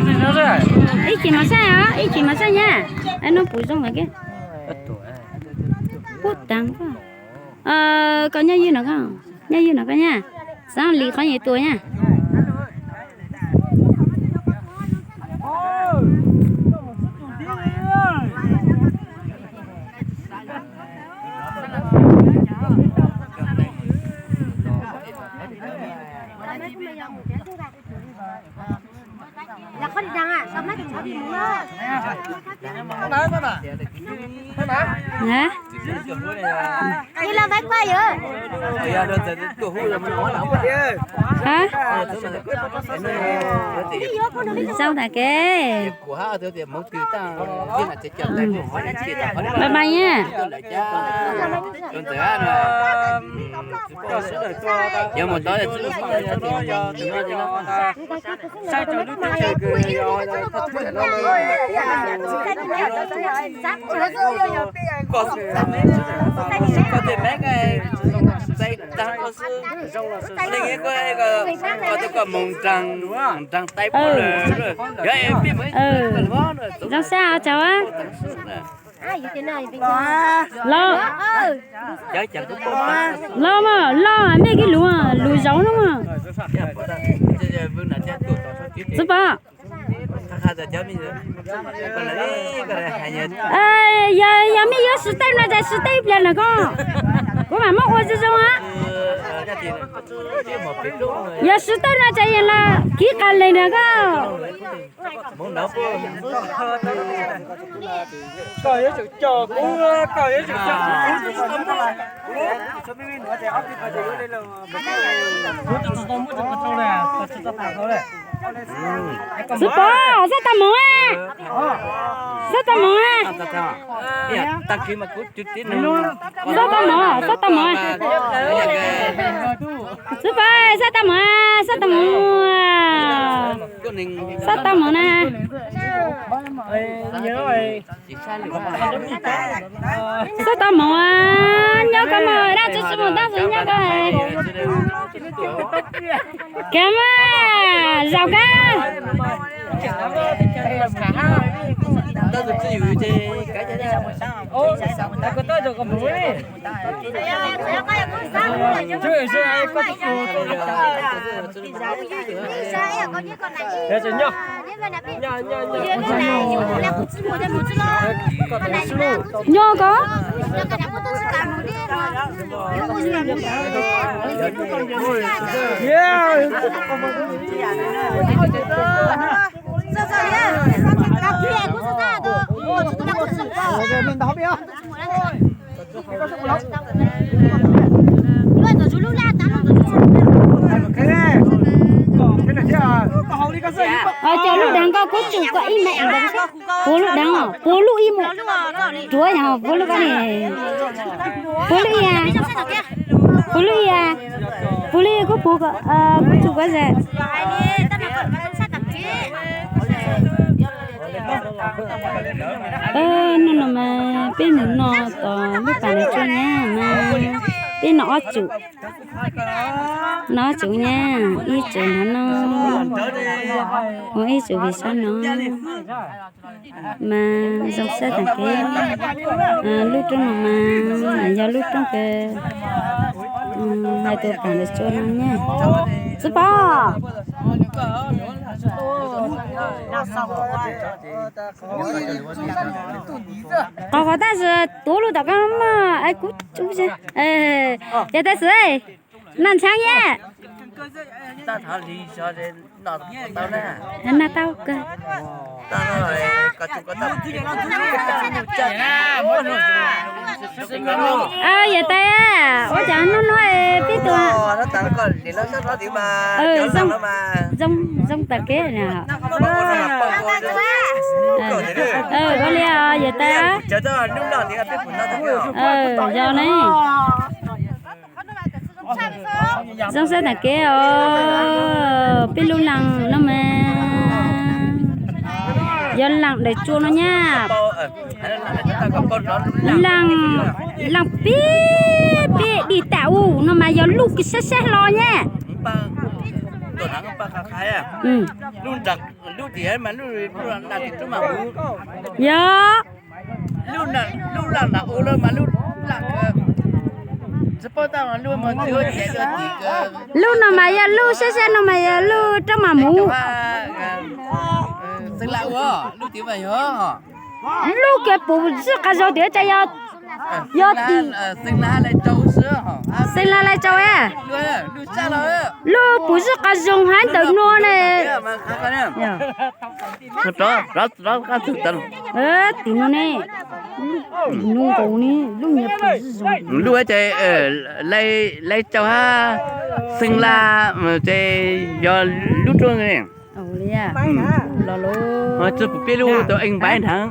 Ib chim mas saib os, ib chim mas saib nyab. Nub puv zoo lawm kiag. Puv taag koj. Koj nyob ywg no koj, nyob ywg no koj nyab. Xaav li qhov nyuag tua nyab. Zaub tas kev. Bye bye nyab. Zoo sab os cov. Los, los mas, los mej kib lug, lug zaub no mas. Txiv Pov, yog, yog mej yuav sib tawb no ces sib tawb ib pliag lawm koj, kuv mam muab ua zoo zoo os. Yog sib tawb no ces yog los kib qas leeg na koj. Txiv Pov, xob tau moov a, xob tau moov a. Xob tau moov, xob tau moov. Txiv Pov, xob tau moov, xob tau moov. Xob tau moov na. Xob tau moov, nyob koj mog, dab tsi tsi mus tab sis nyob koj. Kev mas zaum kab. Nyob koj. Cov lub dheev koj kuj tsum koj ib me, puv lub dheev, puv lub ib mu, ruav yog puv lub koj ne, puv lub ib, puv lub ib, puv lub ib kuj puv, kuj tsum koj ze. Hnub no mas peb mus noj tom lub pas no tso nyab mas peb noj ob tsum, noj ob tsum nyab, ib tsum no no, ua ib tsum vim sab no. Mas zoo sab tag kev, lub roob no mas yog lub roob kws hais tus pas ntawd tso no nyab. Txiv Pov, qhov qhov tab sis tuav lub tom koj mog, kuv, yog tab sis noj ntshaav nyab. Noj tau kawg. Yawm tais, ua cas hnub no peb tug zoo, zoo tag kev. Ua li yawm tais, yog ne. Zoo sab tag kev os, peb lub laas no mas yog laas daim tsua no nyab. Laas, laas pib peb dim tam u no mas yog luj kws sab sab hlo nyab. Lub tias mas lub, lub lam tim roob mas mus. Yog. Lub lam nram u lawm mas lub lam, tsis paub tab mas lub mas tsis ua tias lub tim. Lub no mas yog lub sab sab no mas yog lub roob mas mus. Xeev Las ua lub tias mas yog. Lub kiag puv zig qas zoo tias cas yog, yog tim Xeev Las Lais Tsau. Lub puv zig qas zoo hab ntawm nuav ne. Tim nuav ne, tim nuav nkaus ne, lub nyias puv zig zoo. Lub ces Lais Tsau hab Xeev Las ces yog lub roob ne. Los lawm. Tsi pum peb lub tau eej npaib nrhav.